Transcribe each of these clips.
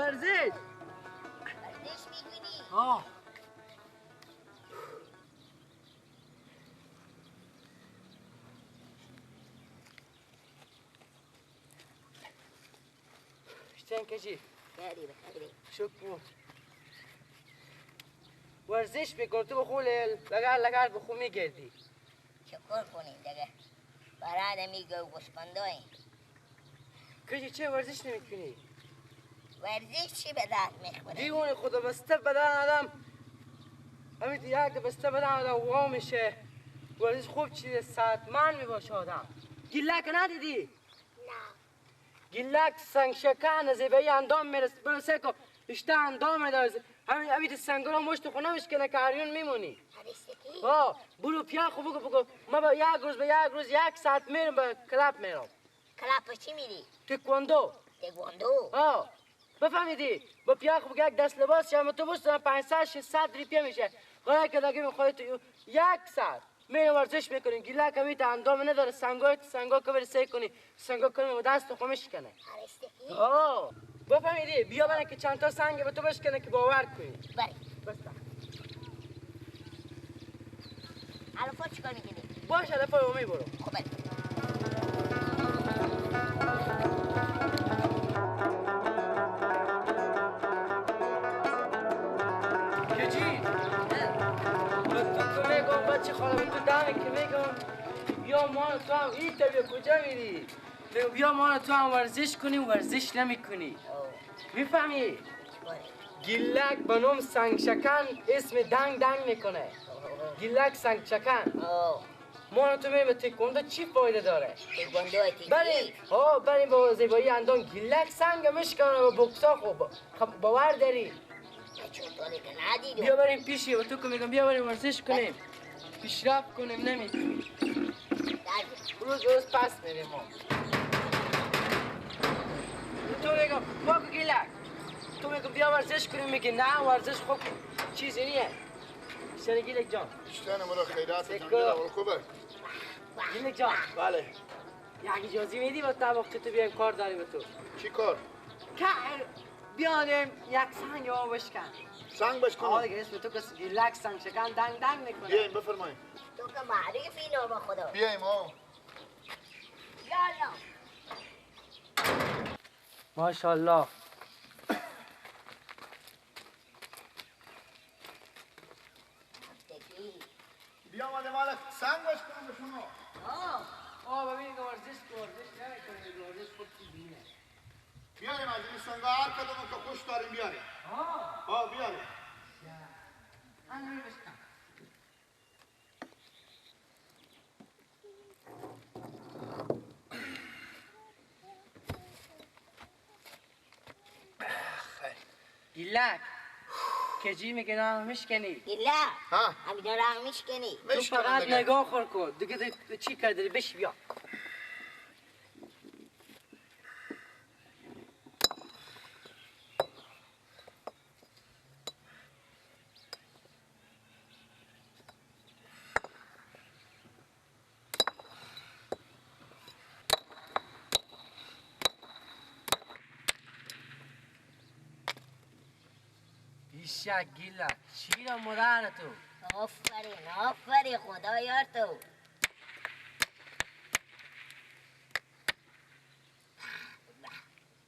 ورزش. ورزش میکنی؟ آه. شتن کشی؟ خیلی بخیری. شکر. ورزش میکنی تو بخول لگر لگر بخو میگردی. شکر کنیم دیگه. برای میگه گوسفندایی. کشی چه ورزش نمیکنی؟ ورزش چی به درد میخوره؟ دیوانه خدا بسته بدن آدم همین یک بسته بدن آدم وا میشه. ورزش خوب چیزه، صحتمند میباشه آدم. گیلک ندیدی؟ نه. گیلک سنگ شکن زیبایی اندام میرسه برسه که اشته اندام داره. همین سنگا رو مشت خونه میشکنه که هریون میمونی. آه برو پیا خو بگو بگو ما با یک روز به یک روز یک ساعت میرم به کلاب میرم. کلاب چی میری؟ تکواندو. تکواندو؟ آه بفهمیدی با پیا خو یک دست لباس شما تو بس 500 600 روپیه میشه. غیر که دیگه میخوای تو یک ساعت میرم ورزش میکنیم. گیلک همی تا اندام نداره سنگا سنگا که بری سعی کنی سنگا کنی با دست خو میشکنه. آه بفهمیدی بیا برای که چند تا سنگ به تو بشکنه که باور کنی. بله. بس الفا چیکار میکنی؟ باش الفا رو میبرم. خب بله. کجی؟ به تو که میگم بچه خاله به تو دمه که میگم بیا ما تو هم این بیا کجا میری؟ بیا ما تو هم ورزش کنیم ورزش نمیکنی. میفهمی؟ گیلک به نام سنگ شکن اسم دنگ دنگ میکنه. گیلک سنگ شکن. ما تو میریم به تکواندو چی فایده داره؟ تکواندو بریم ها بریم با زیبایی اندام گیلک سنگ میشکنه با بوکسا. خب باور داری؟ بیا بریم پیشی و تو که میگم بیا بریم ورزش کنیم پیشرفت کنیم. نمیتونیم روز روز پس میریم ما. تو میگم باکو گیلک تو میگم بیا ورزش کنیم میگی نه ورزش خوب چیزی نیه. شنه گیلک جان. شتن مرا خیرات جان خوبه. گیلک جان. بله. یک اجازه میدی با طبق تو بیایم کار داریم با تو. چی کار؟ که بیانیم یک سنگ آب بشکن. سنگ بشکن؟ آه دیگه اسم تو که گیلک سنگ شکن دنگ دنگ میکنه. بیایم بفرمایید. تو که معرفی نور خدا. بیایم آه. یالا. ماشاءالله. بیا آمده مالک سنگ بشکنم به شما. آه ببین ورزش کو ورزش نمی‌کنی ورزش خوب چیزی نه. بیاریم از این سنگا هر کدوم که خوش داریم بیاریم. آه بیاریم. انا بشکن. گیلک کجی میگه نه میشکنی؟ گیلک ها همینا رو میشکنی. تو فقط نگاه خور کن دیگه چی کردی بش بیا. بیشک گیلک شیر مادر تو. آفرین آفرین خدا یار تو.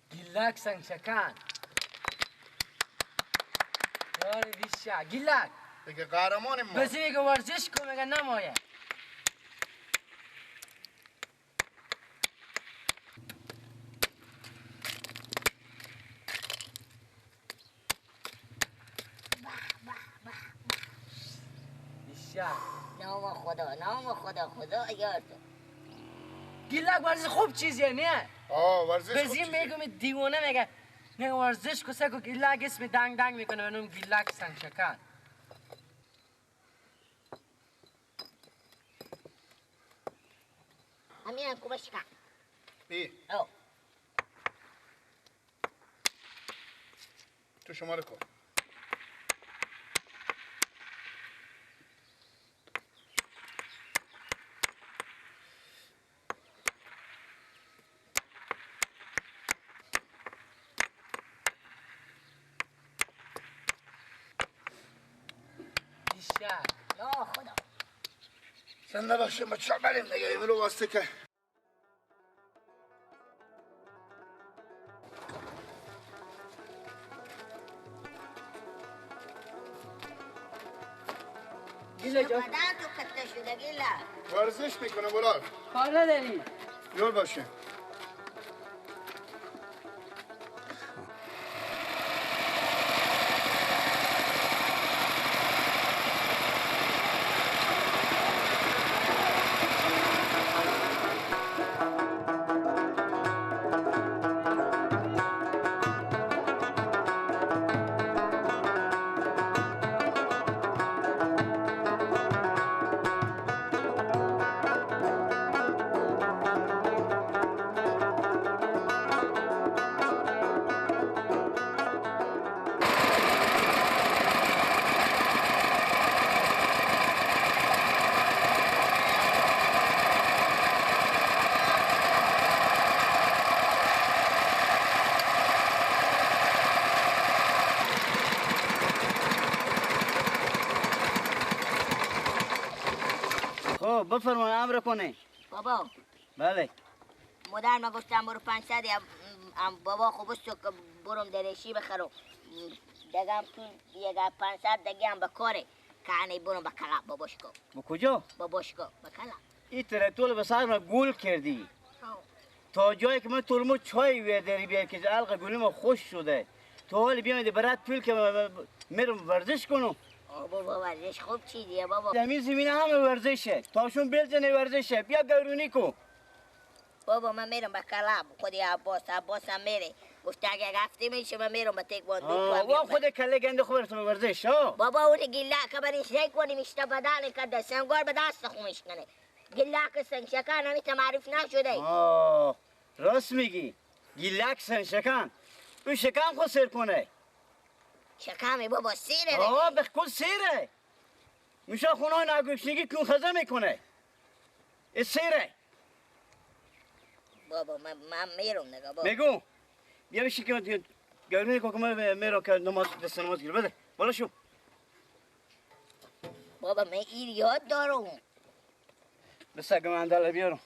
گیلک سنگ شکن. آره بیشک گیلک. دیگه قهرمان ما. بسی میگه ورزش کن میگه نمایه. نام خدا نام خدا خدا یار تو. گیلک ورزش خوب چیزیه نه؟ آه ورزش خوب چیزیه. چیزیه. میگم دیوانه میگه نه ورزش کو سکو گیلک اسم دنگ دنگ میکنه به نام گیلک سنگ شکن. همین کو بشکن. بی. او. تو شماره کن. زنده باشیم بچه بریم دیگه اینو واسطه که گیله جان بدن تو کته شده گیله. ورزش میکنه بلال. کار نداری؟ یور باشه. بفرمایید امر کنه. بابا. بله. مادر ما گفتم برو 500 بابا خوب است که برم درشی بخرم. دگم تو دیگه 500 دیگه هم بکاره. که برم به کلا باباشکو. به کجا؟ باباشکو به کلا. این تراکتور به سر ما گول کردی. تا جایی که من ترمو چای بیادری بیار که علق گولی ما خوش شده. تا حال بیامدی برات پول که میرم ورزش کنم. بابا ورزش خوب چیزیه بابا. زمین زمینه همه ورزشه. تاشون بلزنه ورزشه. بیا گرونی کن. بابا من میرم به کلاب خودی عباس هم میره. گفت اگه رفتی میشه من میرم به تکواندو. وا خود کله گنده خوب برسم ورزش ها. بابا اون گله که برش نکنی میشته بدن کرده سنگار به دست خو میشکنه. گله که سنگ شکن همیشه معروف نشده. آه راست میگی. گیلک سنگ شکن. اون شکم خود سر کنه. شکمه بابا سیره. آه به کل سیره. میشه خونه نگوشنگی کون خزه میکنه. سیره. بابا من میرم نگاه بابا. میگم بیا بشی که گرمی که من میرم که نماز دست نماز گیر بده. بالا شو. بابا من این یاد دارم. بس اگه من دل بیارم.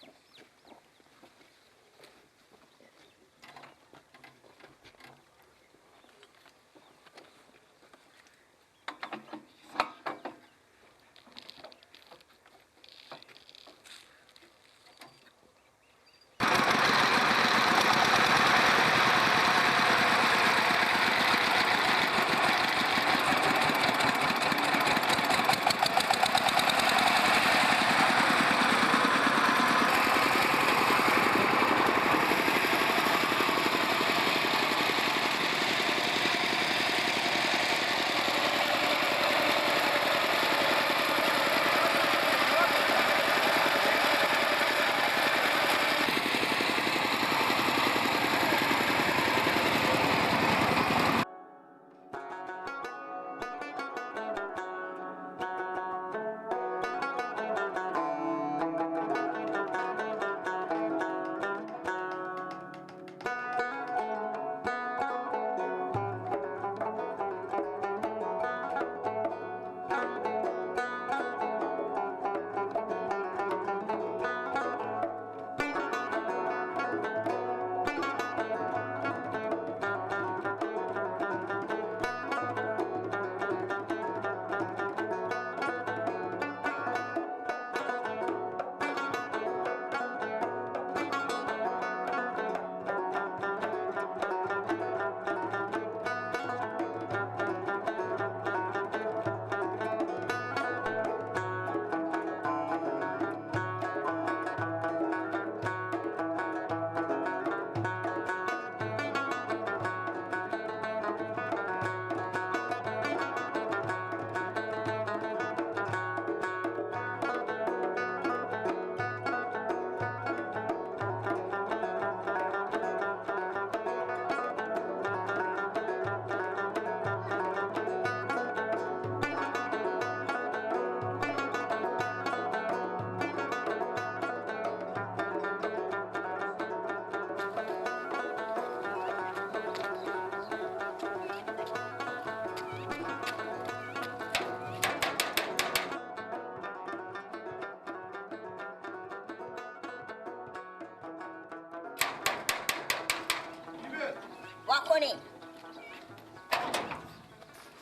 کنیم.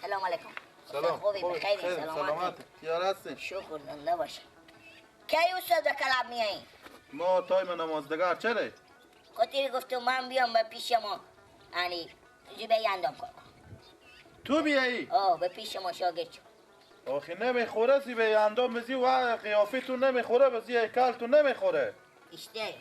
سلام علیکم. سلام. خوبی؟ بخیر، سلامتی. یار هستین؟ شکر زنده باشی. کی استاد به club میایی؟ ما time نماز دگر چره؟ خاطر گفتم من بیام به پیش ما، یعنی به اندام کار کنم. تو بیایی؟ آه به پیش ما شاگرد شو. آخه نمیخوره سی به اندام بزی و قیافه تو نمیخوره، بزی هیکل تو نمیخوره. اشته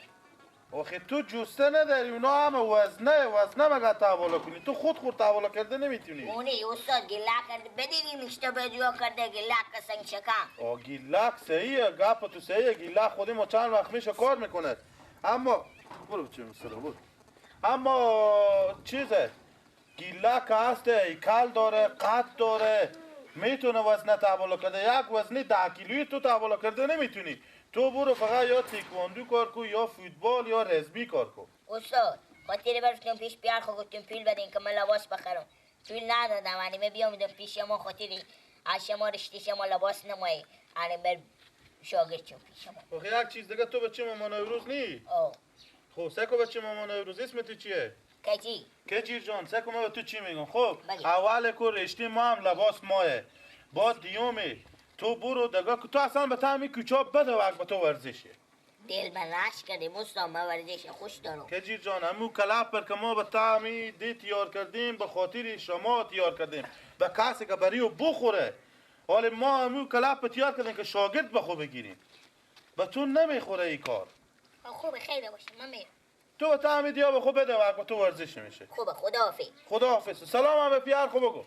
آخه تو جسته نداری، اونا همه وزنه مگه تحوله کنی، تو خود تحوله کرده نمیتونی. اونی استاد گله کرده، بدیدیم اشته بدیو کرده گله که سنگ شکم. آه گیلک صحیحه، گپ تو صحیحه، گیلک خودی ما چند وقت میشه کار میکنه. اما برو بچه مثلا برو. اما چیزه گیلک هسته، هیکل داره، قد داره، میتونه وزنه تحوله کرده. یک وزنه 10 کیلویی تو تحوله کرده نمیتونی. تو برو فقط یا تکواندو کار کو یا فوتبال یا رزمی کار کو. استاد خاطر برفتم پیش پیار خو گفتم پول بدین که من لباس بخرم، پول ندادم. یعنی من بیام پیش ما خاطر از شما رشته شما لباس نمایی، یعنی بر شاگرد چون پیش ما. آخه یک چیز دیگه، تو بچه مامان امروز نی؟ آه. خب سکو بچه مامان امروز اسم تو چیه؟ کجی. کجیر جان سکو من به تو چی میگم؟ خب اول کو رشته ما هم لباس ماه، بعد دیومه تو برو دگاه تو اصلا به تعمی کوچا بده وقت به تو ورزشه. دل من رش کرده مصطفی، من ورزش خوش دارم. کجیر جان همو کلاب پر که ما به تعمی دی تیار کردیم به خاطر شما تیار کردیم، به کسی که بریو بخوره. حالا ما همو کلاب تیار کردیم که شاگرد به خود بگیریم، به تو نمیخوره این کار. خوبه خیر باشه من میرم. تو به تعمی دیا به خود بده وقت به تو ورزش میشه. خوبه خداحافظ. خداحافظ. سلام هم به پیار خود بگو.